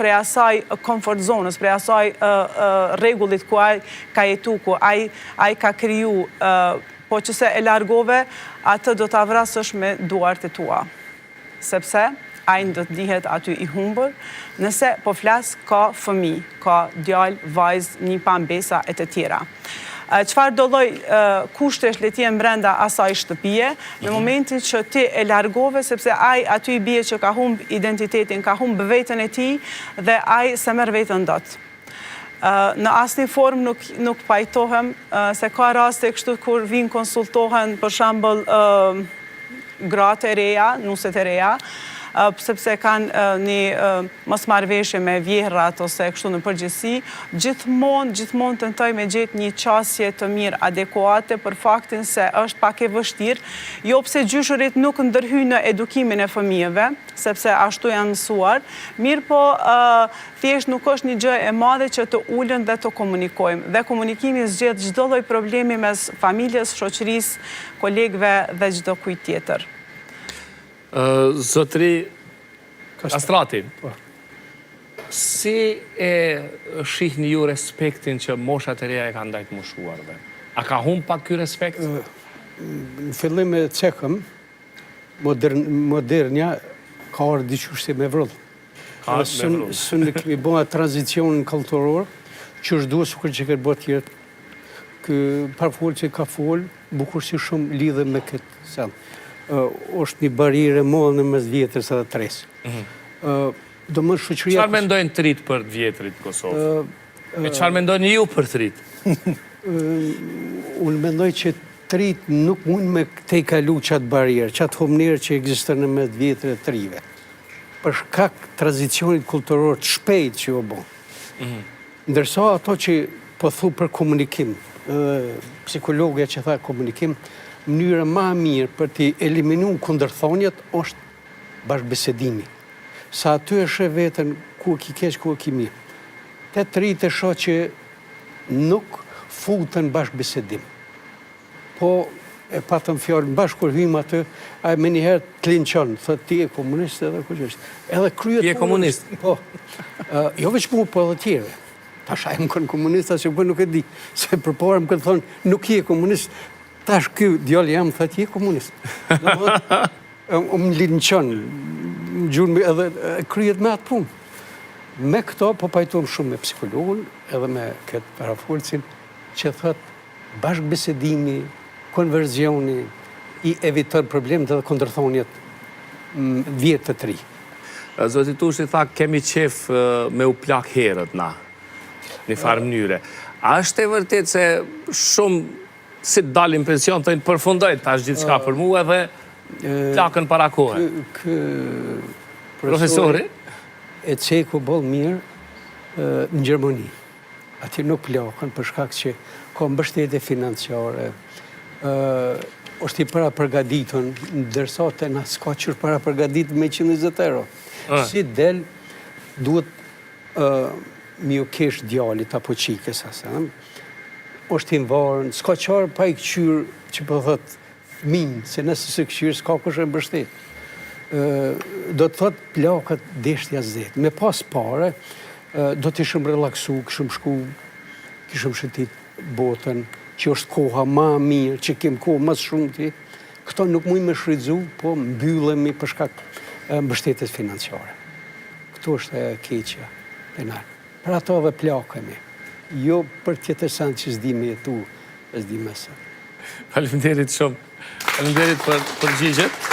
prej asaj comfort zonës, prej asaj rregullit ku ai ka jetu, ku ai ai ka kriju, po që se e largove, atë do ta vrasësh me duart e tua. Sepse ai do të ndihet aty i humbur, nëse po flas ka fëmijë, ka djalë, vajzë, nipa, mbesa e të tjera. Çfarëdo lloj kushtesh le të jenë brenda asaj shtëpie, në mhm. momentin që ti e largove, sepse ai aty i bie që ka humb identitetin, ka humb veten e tij dhe ai s'e merr veten dot. Në asnjë formë nuk nuk pajtohem se ka raste kështu kur vijnë konsultohen për shembull gratë e reja, nuset e reja, sepse kanë një mosmarrëveshje me vjehrrat ose kështu në përgjithësi, gjithmonë, gjithmonë tentoj me gjetë një qasje të mirë adekuate për faktin se është pak e vështirë, jo pse gjyshërit nuk ndërhyjnë në edukimin e fëmijëve, sepse ashtu janë mësuar, mirëpo thjesht nuk është një gjë e madhe që të ulen dhe të komunikojmë. Dhe komunikimi zgjedh çdo lloj problemi mes familjes, shoqërisë, kolegëve dhe çdo kujt tjetër. Zotëri Kastrati, po. si e shihni ju respektin që moshat e reja e kanë ndaj të moshuarve? A ka humb pak ky respekt? Në fillim e cekëm, Modernja ka ardhë diqysh si me vrull. Ka ardhë me vrull. S'un e kemi bo atë tranzicionin kulturor, që është duhet sikur që kanë bo tjerët. Ky parafolësi ka folë, bukur si shumë lidhe me këtë sen. është një barrierë e madhe në mes vjetërs edhe të resë. Mhm. Do më shoqëria... Çfarë mendojnë të ritë për të vjetrit në Kosovë? E çfarë mendoni ju për të ritë? Unë mendoj që Të ritë nuk mund me tejkalu qatë barrierë, qatë humnerë që ekziston në mes të vjetër e të rive. Për shkak tranzicionit kulturor të shpejtë që u bo. Mhm. Ndërsa ato që po thu për komunikim, psikologja që tha komunikim, mënyra ma e mirë për t'i eliminu kundërthonjet është bashkëbisedimi. Sa aty e sheh veten ku e ki keq, ku e ki mirë. Te të ritë e shoh që nuk futen bashkëbisedim. Po e patëm fjalën bash kur hymë aty, ai menjëherë të linçon, thotë ti je komunist edhe kush është. Edhe kryet Ti je komunist? Po. Jo veç mu, po edhe tjerë. Tash a jam kon komunist, a s'jam kon nuk e di. Se përpara më kanë thonë, nuk je komunist. Tash ky djali jem thotë je komunist. Më linçon, më gjun edhe kryet me atë punë. Me këto po pajtohem shumë me psikologun edhe me këtë parafolësin që thotë bashkëbisedimi, konverzioni i eviton problemet edhe kundërthoniet vjetër të ri. Zoti Tushi tha kemi qef me u plak herët na, një farë mënyre. A është e vërtetë se shumë Si të dalin pension, thonë përfundoi tash gjithçka për mua edhe plaken para kohe. Ky profesori e ceku boll mirë në Gjermani. Aty nuk plaken për shkak që ka mbështetje financiare, është i parapërgatitun, ndërsa te na s'ka qysh parapërgatit me 120 euro. Si del, duhet me ju kesh djalit apo çikës ose, është i varun, s'ka çare pa i këqyrë që po thotë fëmin, se nëse s'e këqyrë, s'ka kush e mbështet. Do të thotë plaket deshtja s'det. Me pas pare, do të ishëm relaksu, kishëm shku, kishëm shëtit botën, që është koha ma mirë, që kem kohë më shumti, këto nuk mujmë me shfrytëzu, po mbyllemi për shkak mbështetjes financiare. Këtu është e keqja te na. Për ato edhe plakemi. Jo për tjetër send që s'di me jetu, s'di me së. Faleminderit shumë. Faleminderit për përgjigjet.